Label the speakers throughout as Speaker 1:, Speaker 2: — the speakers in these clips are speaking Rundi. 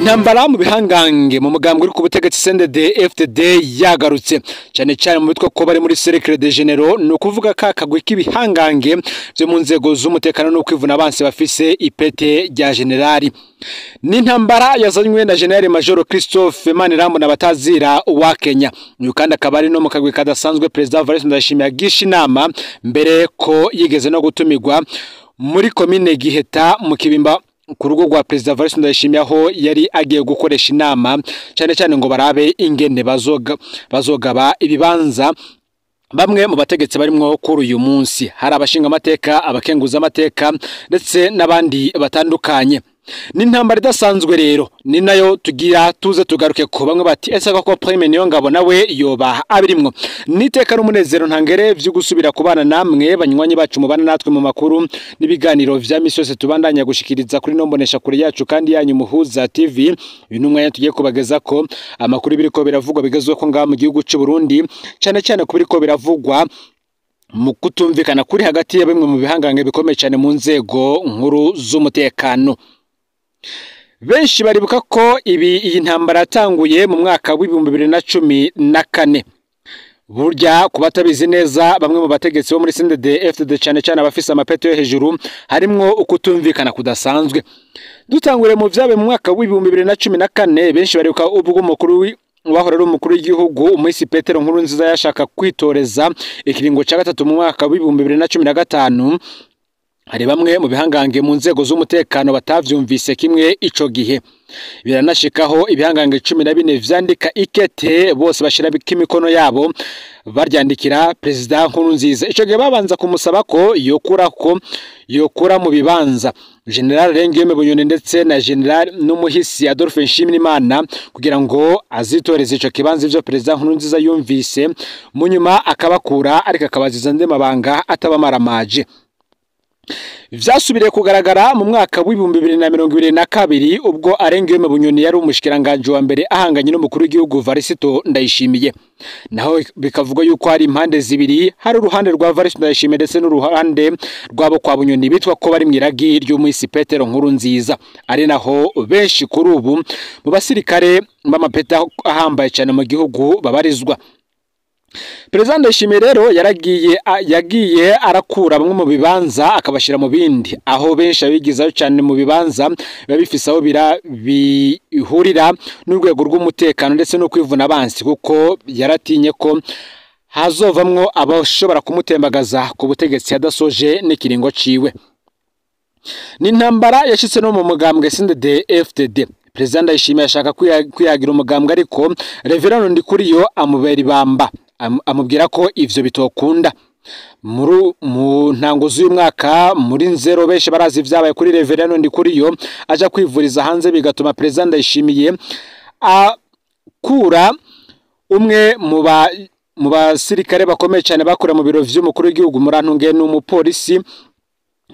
Speaker 1: Intambara mu bihangange mu mugambwe uri ku butegetsi CNDD FDD yagarutse cyane cyane mu bitwa ko bari muri Cercle des Généraux, ni ukuvuga ka kagwi k'ibihangange byo mu nzego z'umutekano no kwivuna abansi bafise ipete rya generali. Ni intambara yazanywe na General Major Christophe Manirambona batazira wa Kenya. Uyu kandi akaba ari no mu kagwi kadasanzwe President Evariste Ndayishimiye agisha inama, mbere ko yigeze no gutumirwa muri komine Giheta mu Kibimba ku rugo rwa President Evariste Ndayishimiye, aho yari agiye gukoresha inama cyane cyane ngo barabe ingene bazogaba ibibanza bamwe mu bategetsi barimwo kuri uyu munsi. Hari abashinga amateka, abakenguza amateka ndetse n'abandi batandukanye. Ni intambara idasanzwe rero, ni nayo tugira tuze tugaruke ko bamwe bati ese koko Prime Niyongabo nawe yoba abirimwo. Niteka n'umunezero ntangere vyo gusubira kubana namwe banywanyi bacu mubana natwe mu makuru n'ibiganiro vya misi yose tubandanya gushikiriza kuri nombonesha kure yacu kandi yanyu Muhuza TV. Uyu n'umwanya tugiye kubageza ko amakuru biriko biravugwa bigezweho ko ngaha mu gihugu c'u Burundi, cyane cyane kubiriko biravugwa mu kutumvikana kuri hagati ya bimwe mu bihangange bikomeye cyane mu nzego nkuru z'umutekano. Benshi baribuka ko iyi ntambara yatanguye mu mwaka w'2014. Burya kubatabizi neza, bamwe mu bategetsi bo muri CNDD FDD cyane cyane abafise amapeti yo hejuru, harimwo ukutumvikana kudasanzwe. Dutangure mu vyabe mu mwaka w'2014, benshi baribuka ubwo umukuru wahora ari umukuru w'igihugu Umwisi Petero Nkurunziza yashaka kwitoreza ikiringo ca gatatu mu mwaka w'2015. Hari bamwe mu bihangange mu nzego z'umutekano batavyumvise kimwe ico gihe. Biranashikaho ibihangange 14 vyandika ikete, bose bashira imikono yabo baryandikira President Nkurunziza. Ico gihe babanza kumusaba ko yokura mu bibanza General Rengiyeme Bunyoni ndetse na General n'umuhisi Adolphe Nshimirimana kugira ngo azitoreze ico kibanza. Ivyo President Nkurunziza yumvise mu nyuma akabakura, ariko akabaziza andi mabanga atabamaramaje. Vyasubiriye kugaragara mu mwaka w'2022 ubwo Arengiyeme Bunyoni yari umushikiranganje wa mbere ahanganye n'umukuru w'igihugu Evariste Ndayishimiye. Naho bikavugwa yuko hari impande zibiri, hari uruhande rwa Evariste Ndayishimiye ndetse n'uruhande rwabo kwa Bunyoni bitwa ko bari mwiragi ry'umwisi Petero Nkurunziza, ari naho benshi kuri ubu mu basirikare b'amapeta ahambaye cyane mu gihugu babarizwa. President Ndayishimiye rero yagiye arakura bamwe mu bibanza akabashira mu bindi, aho benshi abigizayo cyane mu bibanza biba bifise aho bihurira n'urwego rw'umutekano ndetse no kwivuna abansi, kuko yaratinye ko hazovamwo abashobora kumutembagaza ku butegetsi adasoje n'ikiringo ciwe. Ni intambara yashitse no mu mugambwe CNDD FDD. President Ndayishimiye ashaka kwihagira umugambwe, ariko Reverend Ndikuriyo amubera ibamba, amubwira ko ivyo bitokunda. Mu ntango z'uyu mwaka muri nzero benshi barazi ivyabaye kuri Reverend Ndikuriyo aja kwivuriza hanze, bigatuma President Ndayishimiye akura umwe mu basirikare bakomeye cyane bakora mu biro vy'umukuru w'igihugu, Murantunge n'umupolisi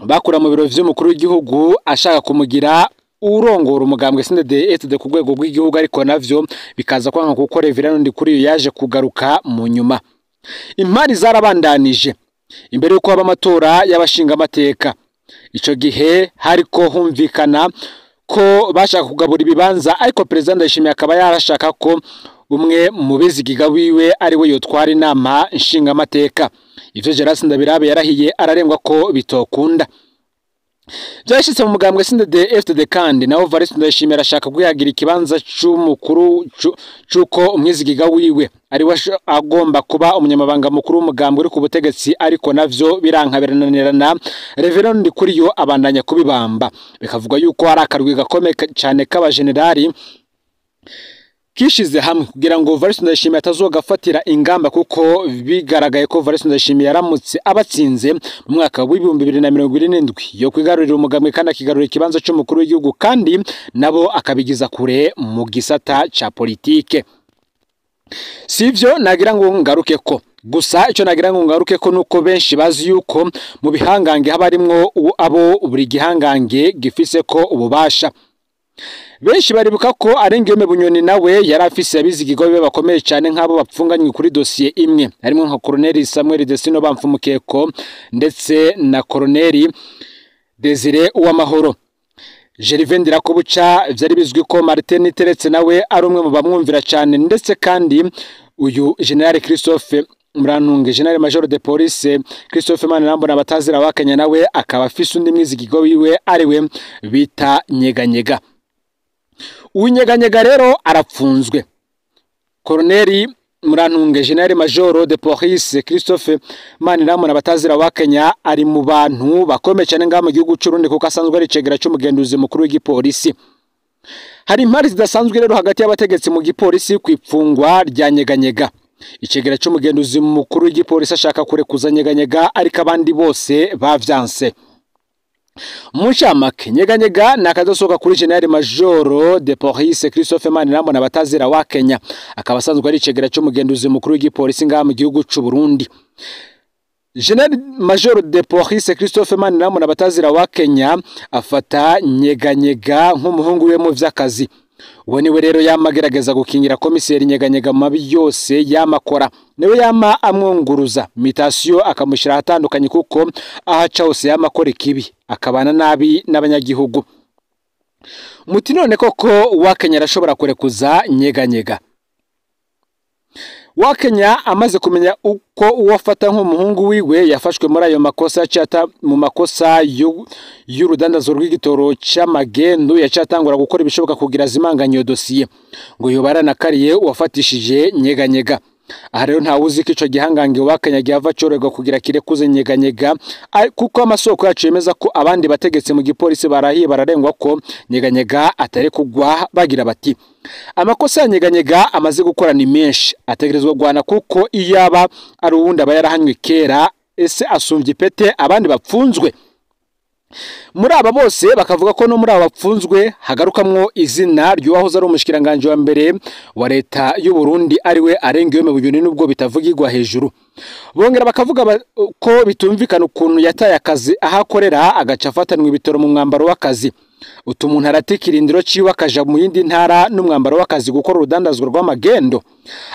Speaker 1: bakora mu biro vy'umukuru w'igihugu, ashaka kumugira urongora umugambwe CNDD FDD ku rwego rw'igihugu, ariko navyo bikaza kwanga kuko Reverend Ndikuriyo yaje kugaruka mu nyuma. Impari zarabandanije imbere yuko haba amatora y'abashinga amateka. Ico gihe hariko humvikana ko bashaka kugabura ibibanza, ariko President Ndayishimiye akaba yarashaka ko umwe mu bizigiga wiwe ari we yotwara inama nshinga amateka. Ivyo Gerard Ndabirabe yarahiye ararengwa ko bitokunda. Byashitse mu mugambwe CNDD FDD kandi naho Evariste Ndayishimiye arashaka kwihagira ikibanza c'umukuru c'uko umwizigiga wiwe ari we agomba kuba umunyamabanga mukuru w'umugambwe uri ku butegetsi, ariko navyo biranka birananirana. Reverend Ndikuriyo abandanya kubibamba, bikavugwa yuko hari akarwi gakomeye cyane k'abajenerali kishize hamwe kugira ngo Evariste Ndayishimiye atazogafatira ingamba, kuko bigaragaye ko Evariste Ndayishimiye yaramutse abatsinze mu mwaka w'2027 yo kwigarurira umugambwe kandi akigarurira ikibanza c'umukuru w'igihugu, kandi nabo akabigiza kure mu gisata ca politike. Sivyo nagira ngo ngaruke ko gusa icyo nagira ngo ngaruke ko nuko benshi bazi yuko mu bihangange haba harimwo abo buri gihangange gifise ko ububasha. Benshi baribuka ko Arengiyeme Bunyoni nawe yari afise abizigigo be bakomeye cyane nk'abo bapfunganywe kuri dosiye imwe, harimo nka Colonel Samuel Desino Bamfumukeko ndetse na Colonel Desire Uwamahoro. Gervais Ndirakobuca vyari bizwi ko Martin Teretse nawe ari umwe mu bamwumvira cyane, ndetse kandi uyu General Christophe Murantunge, General Major de Police Christophe Manirambona batazira wa Kenya, nawe akaba afise undi mwizigigo wiwe ariwe bita Nyeganyega. Unyeganyega rero arapfunzwe. Colonel Murantunge, General Major de Police Christophe Manirambona batazira wa Kenya ari mu bantu bakomeye cyane ngaha mu gihugu cy'u Burundi, kuko asanzwe ari cegera cy'umugenduzi mukuru w'igipolisi. Hari impari zidasanzwe rero hagati y'abategetsi mu gipolisi kwipfungwa rya Nyeganyega. Icegera cy'umugenduzi mukuru w'igipolisi ashaka kurekuza Nyeganyega, ariko abandi bose bavyanse. Mu ncamake, Nyeganyega ni akadosohoka kuri General Major de Police Christophe Manirambona batazira wa Kenya, akaba asanzwe ari icegera cy'umugenduzi mukuru w'igipolisi ngaha mu gihugu cy'u Burundi. General Major de Police Christophe Manirambona batazira wa Kenya afata Nyeganyega nk'umuhungu we mu vy'akazi. Uwo niwe rero yama agerageza gukingira komiseri Nyeganyega mu mabi yose yamakora, niwe yama amwunguruza mitasiyo akamushyira ahatandukanye, kuko ahaca hose yama akora ikibi akabana nabi n'abanyagihugu. Muti none koko wa Kenya arashobora kurekuza Nyeganyega? Wa Kenya amaze kumenya uko uwo afata nk'umuhungu wiwe yafashwe muri ayo makosa yaciye mu makosa y'urudandazo rw'igitoro cy'amagendu, yaciye atangura gukora ibishoboka kugira azimanganye iyo dosiye, ngo yoba yaranakariye uwafatishije Nyeganyega. Aha rero ntawe uzi ko ico gihangange wa Kenya gihava corerwa kugira kirekuze Nyeganyega, kuko amasoko yacu yemeza ko abandi bategetsi mu gipolisi barahiye bararengwa ko Nyeganyega atari kugwa, bagira bati amakosa ya Nyeganyega amaze gukora ni menshi, ategerezwa guhana kuko iyaba ari uwundi aba yarahanywe kera. Ese asumvye ipete abandi bapfunzwe? Muri aba bose bakavuga ko no muri aba bapfunzwe hagarukamwo izina ry'uwahoze ari umushikiranganje wa mbere wa leta y'u Burundi ariwe Arengewe Bunyoni, nubwo bitavugirwa hejuru. Bongera bakavuga ko bitumvikana ukuntu yataye akazi aho akorera agaca afatanwa ibitoro mu mwambaro w'akazi. Utumuntu aratikirindiro ciwe akaja mu yindi ntara n'umwambaro w'akazi gukora urudandazwa rw'amagendo,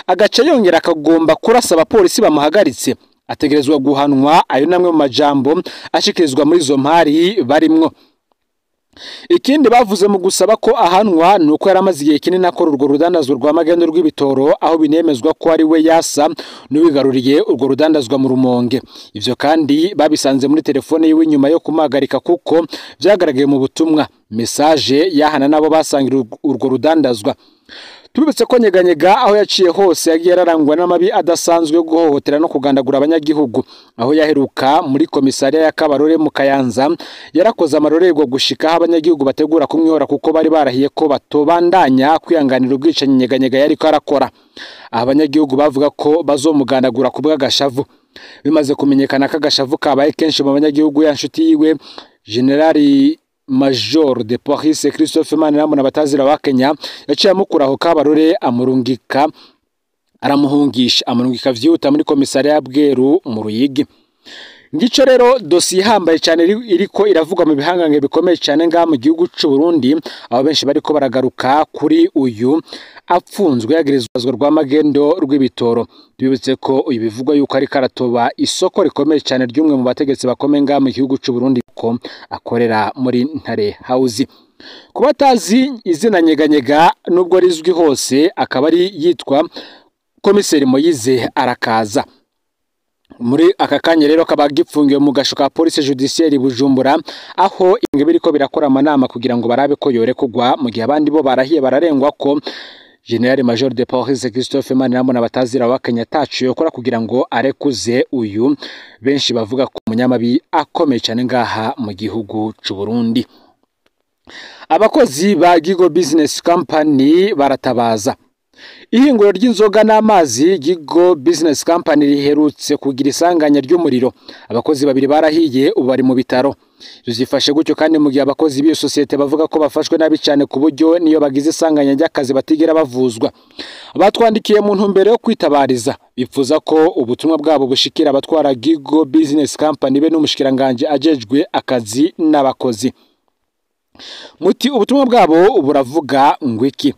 Speaker 1: agaca yongera akagomba kurasa abapolisi bamuhagaritse, ategerezwa guhanwa. Ayo namwe mu majambo ashikirizwa muri izo mpari barimwo. Ikindi bavuze mu gusaba ko ahanwa nuko yaramaze igihe kinini akora urwo rudandazwa rw'amagendo rw'ibitoro, aho binemezwa ko ari we yasa n'uwigaruriye urwo rudandazwa mu Rumonge. Ivyo kandi babisanze muri telefone yiwe nyuma yo kumuhagarika, kuko vyagaragaye mu butumwa message yahana nabo basangira urwo rudandazwa. Tubibutse ko Nyeganyega aho yaciye hose yagiye yararangwa n'amabi adasanzwe yo guhohotera no kugandagura abanyagihugu. Aho yaheruka muri komisariya ya Kabarore mu Kayanza yarakoze amarorerwa gushika aho abanyagihugu bategura kumwihora, kuko bari barahiye ko batobandanya kwihanganira ubwicanyi Nyeganyega yariko arakora. Abanyagihugu bavuga ko bazomugandagura ku bw'agashavu. Bimaze kumenyekana ko agashavu kabaye kenshi mu banyagihugu, ya nshuti yiwe General Major de Police Christophe Manirambona batazira wa Kenya yaciye amukuraho Kabarore amurungika aramuhungisha amurungika vyihuta muri komisariya ya Bweru mu Ruyigi. Ngico rero dosiye ihambaye cyane iriko iravugwa mu bihangange bikomeye cyane ngaha mu gihugu c'u Burundi, aho benshi bariko baragaruka kuri uyu apfunzwe yagirizwa rw'amagendo rw'ibitoro. Tubibutse ko uyu bivugwa yuko ariko aratoba isoko rikomeye cyane ry'umwe mu bategetsi bakomeye ngaha mu gihugu c'u Burundi, ko akorera muri Ntare House. Kuba atazi izina Nyeganyega nubwo rizwi hose, akaba ari yitwa Komiseri Moyize Arakaza. Muri aka kanya rero kaba gipfungiwe mu gasho ka police judiciaire Bujumbura, aho inge biriko birakora amanama kugira ngo barabe ko yore kugwa, mu gihe abandi bo barahiye bararengwa ko General Major de Police Christophe Manirambona batazira wa Kenya atacu yokora kugira ngo arekuze uyu benshi bavuga ko umunyamabi akomeye cyane ngaha mu gihugu c'u Burundi. Abakozi ba Gigo Business Company baratabaza. Ihinguriro ry'inzoga n'amazi Gigo Business Company riherutse kugira isanganya ry'umuriro. Abakozi babiri barahiye ubu bari mu bitaro. Zifashe gutyo kandi mu gihe abakozi b'iyo sosiyete bavuga ko bafashwe nabi cyane ku buryo niyo bagize isanganya ry'akazi batigera bavuzwa. Batwandikiye mu ntumbero yo kwitabariza, bifuza ko ubutumwa bwabo bushikira abatwara Gigo Business Company be n'umushikiranganje ajejwe akazi n'abakozi. Muti ubutumwa bwabo buravuga ngwiki: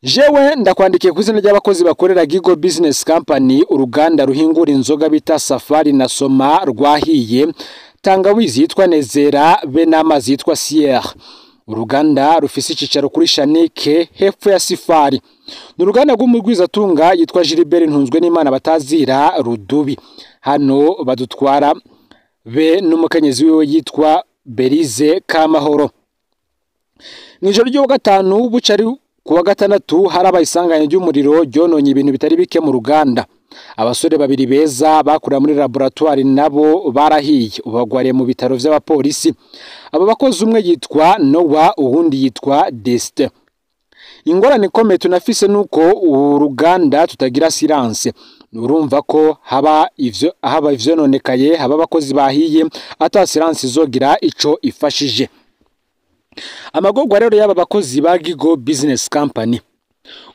Speaker 1: Jewe ndakwandikiye ku izina ry'abakozi bakorera Gigo Business Company, uruganda ruhingura inzoga bita Safari na Soma rwahiye, tangawizi yitwa Nezera be n'amazi yitwa Sierre. Uruganda rufise icicaro kuri Shanike hepfo ya Sifari. Ni uruganda rw'umugwizatunga yitwa Gilbert Ntunzwe n'Imana batazira Rudubi. Hano badutwara be n'umukenyezi wiwe yitwa Berize Kamahoro. Mw'ijoro ryo gatanu bucari kuwa gatandatu harabaye isanganya ry'umuriro ryononye ibintu bitari bike mu ruganda. Abasore babiri beza bakora muri laboratoire nabo barahiye, ubagwariye mu bitaro vy'abapolisi. Abo bakozi umwe yitwa Noah uwundi yitwa Destin. Ingorane ikomeye tunafise nuko uruganda tutagira silence. Urumva ko haba ivyo haba ivyononekaye, haba abakozi bahiye ata silence izogira ico ifashije. Amagorwa rero y'aba bakozi ba Gigo Business Company.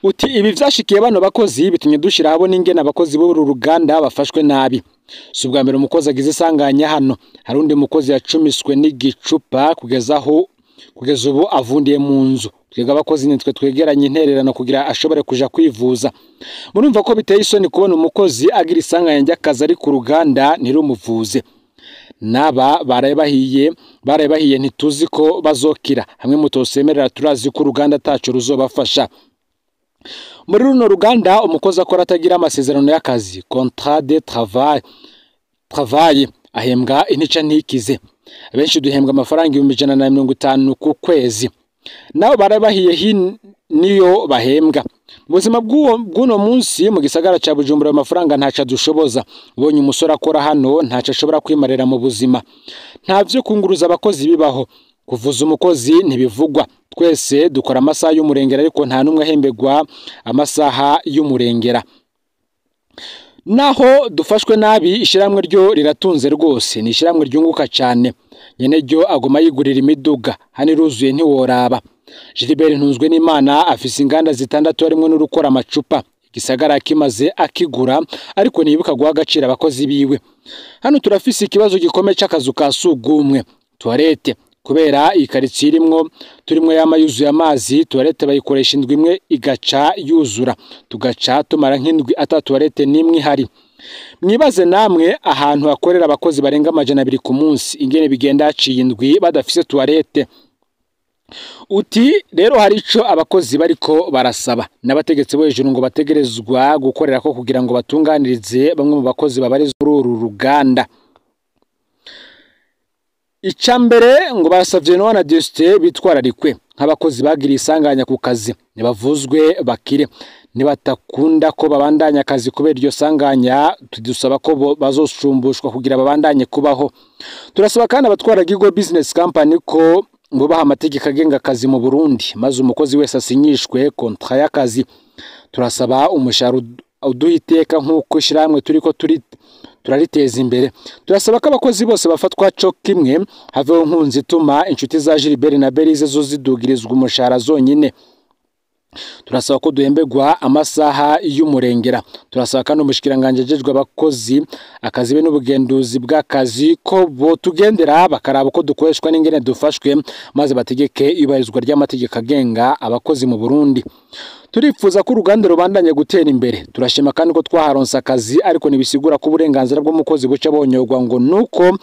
Speaker 1: Uti ibi vyashikiye bano bakozi bitumye dushira habo n'ingene abakozi b'uru ruganda bafashwe nabi. Si ubwa mbere umukozi agize isanganya hano, hari undi mukozi yacumiswe n'igicupa kugeza ubu avundiye mu nzu. Twebwe abakozi nitwe twegeranye intererano kugira ashobore kuja kwivuza. Murumva ko biteye isoni kubona umukozi agira isanganya ry'akazi ari ku ruganda ntirumuvuze. Naba baraye bahiye ntituzi ko bazokira. Hamwe mutosemerera turazi ko uruganda ataco ruzobafasha. Muri runo ruganda umukozi akora atagira amasezerano y'akazi, contrat de travail, ahembwa intica ntikize. Benshi duhembwa amafaranga 150,000 ku kwezi. Nabo barabahiye niyo bahembwa. Mu buzima bw'uno munsi mu gisagara ca Bujumbura amafaranga ntaca dushoboza. Ubonye umusore akora hano ntaca ashobora kwimarira mu buzima. Nta vyo kunguruza abakozi bibaho. Kuvuza umukozi ntibivugwa. Twese dukora amasaha y'umurengera ariko nta numwe ahembegwa amasaha y'umurengera. Naho dufashwe nabi ishiramwe ryo riratunze rwose, ni ishiramwe ryunguka cyane. Nyene ryo agoma yigurira imiduga, hano iruzuye ntiworaba. Gilbert Ntunzwe n'Imana afise inganda zitandatu harimwo n'urukora amacupa. Igisagara kimaze akigura ariko ntiyibuka guha agaciro abakozi biwe. Hano turafise ikibazo gikomeye c'akazu ka sugumwe, toilette. Kubera iyi karitsiye irimwo turimwo yama yuzuye amazi, toilette bayikoresha indwi imwe igaca yuzura, tugaca tumara nk'indwi ata toilette n'imwe ihari. Mwibaze namwe ahantu hakorera abakozi barenga 200 ku munsi ingene bigenda haciye indwi badafise toilette. Uti rero hari ico abakozi bariko barasaba n'abategetsi bo hejuru ngo bategerezwa gukorera ko kugira ngo batunganirize bamwe mu bakozi babarizwa muri uru ruganda. Icambere ngo basavye Noah na Destin bitwararikwe nk'abakozi bagiriye isanganya ku kazi, ntibavuzwe bakire, nibatakunda ko babandanya akazi kubera iryo sanganya tudusaba ko bazosumbushwa kugira babandanye kubaho. Turasaba kandi abatwara Gigo Business Company ko bubaha amategeko agenga akazi mu Burundi, maze umukozi wese asinyishwe contrat y'akazi. Turasaba umushahara uduha iteka nk'uko ishyirahamwe turiko turariteza imbere. Turasaba ko abakozi bose bafatwa co kimwe, haveho nkunzi ituma inshuti za Gilbert na Berize zo zidugirizwa umushahara zonyine. Turasaba ko duhembegwa amasaha y'umurengera. Turasaba kandi umushikiranganje ajejwe abakozi akazi be n'ubugenduzi bw'akazi ko botugendera bakaraba ko dukoreshwa n'ingene dufashwe, maze bategeke iyubahirizwa ry'amategeko agenga abakozi mu Burundi. Turifuza ko uruganda rubandanye gutera imbere. Turashima kandi ko twaharonse akazi, ariko ntibisigura ko uburenganzira bw'umukozi buca bonyogwa ngo nuko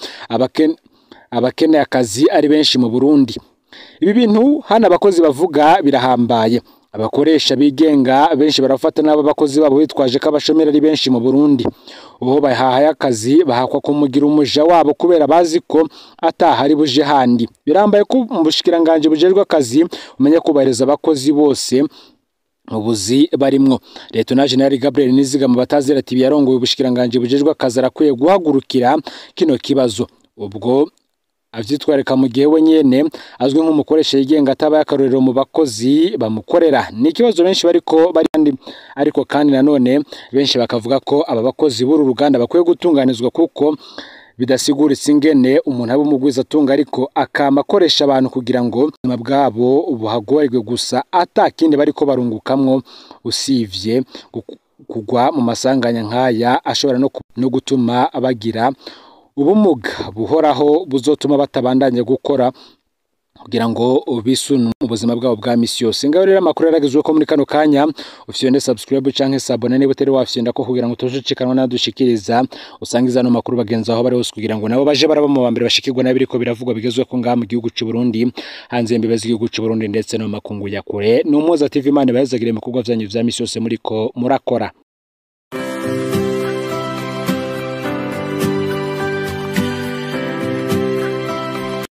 Speaker 1: abakeneye akazi ari benshi mu Burundi. Ibi bintu hano abakozi bavuga birahambaye. Abakoresha bigenga benshi barafata n'abo bakozi babo bitwaje ko abashomeri ari benshi mu Burundi. Uwo bahaye akazi bahakwa kumugira umuja wabo kubera bazi ko atahari buje handi. Birambaye ko mu bushikiranganje bujejwe akazi umenye kubahiriza abakozi bose ubuzi barimwo. Leta General Gabriel Nizigama batazira ati yarongoye ubushikiranganje bujejwe akazi arakwiye guhagurukira kino kibazo. Ubwo avyitwareka mu gihe we nyene azwi nk'umukoresha yigenga atabaye akarorero mu bakozi bamukorera. Ni ikibazo benshi bariko bari, ariko kandi nanone benshi bakavuga ko aba bakozi b'uru ruganda bakwiye gutunganizwa kuko bidasiguritse ingene umuntu aba umugwiza atunga ariko akama akoresha abantu kugira ngo ubuzima bwabo buhagorerwe gusa atakindi bariko barungukamwo usivye kugwa mu masanganya nk'aya ashobora no gutuma bagira ubumuga buhoraho buzotuma batabandanye gukora Kugira ngo bisunu mu buzima bwabo bwa misi yose. Ngaho rero amakuru yaragezwe ko muri kano kanya ufyonde subscribe canke s'abonner niba utari wafyonda ko, kugira ngo utoje nadushikiriza usangiza ano makuru bagenzi aho bari hose, kugira ngo nabo baje baraba mu bambere bashikirwa n'abiriko biravugwa bigezwe ko ngaha mu gihugu c'u Burundi, hanze y'imbibe z'igihugu c'u Burundi, ndetse no mu makungu ya kure. Ni Umuhoza TV. Imana ibahezagire mu bikorwa vyanyu vya misi yose muriko murakora.